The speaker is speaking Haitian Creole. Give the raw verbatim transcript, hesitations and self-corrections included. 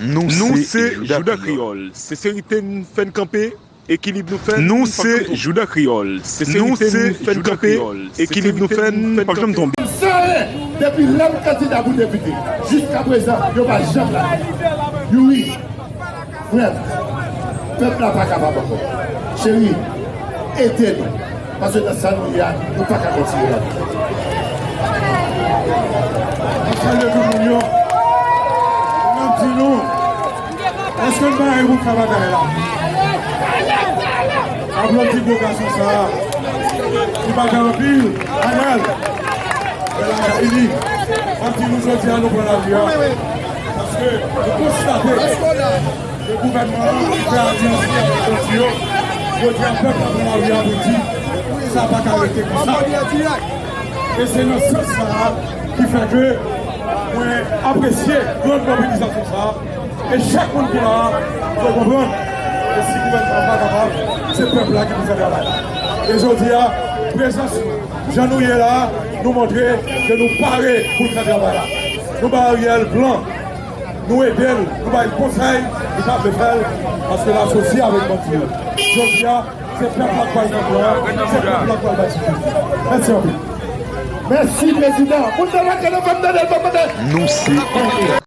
Nou se Jouda Kreyòl. Senserite n fè n kanpe, ekilib nou fè n. Nou se Jouda Kreyòl. Senserite n fè n kanpe, ekilib nou fè n pa janm tonbe. Sere depi lè m kandida pou depite. Jiskaprezan, yo pa janm lage. Youri, frè m, pèp la pa kapab ankò. Cheri, ede nou. Paske nan sa nou ye a, nou pa ka kontinye la. Mwen salye tout moun yo. Mwen di nou, èske n pare pou fè batay la? Aplodi gwo gason sa a. Li pa gen anpil. Anèl. Lè l ap fini. Mwen di nou jodi a nou pran lari a. Paske nou konstate ke gouvènman an fè alyans avèk bandi yo. Jodi a pèp la pran lari a pou di sa pa ka rete konsa. E se nan sans sa a ki fè ke mwen apresye grann mobilizasyon sa a. E chak moun ki la a, fò konprann ke si gouvènman an pa kapab, se pèp la ki pou fè travay la. E jodi a, prezans nou, jan nou ye la a, nou montre ke nou pare pou n fè travay la. Nou ba Ariel plan, nou ede l, nou ba l konsèy, li pa vle fè l, paske l asosye avèk bandi yo. Jodi a, se pèp la k pral nan plan an, se pèp la k pral bay sipò. Mèsi anpil. Mèsi, prezidan. Moun nan rantre nan fè m tande l, fè m tande. Nou se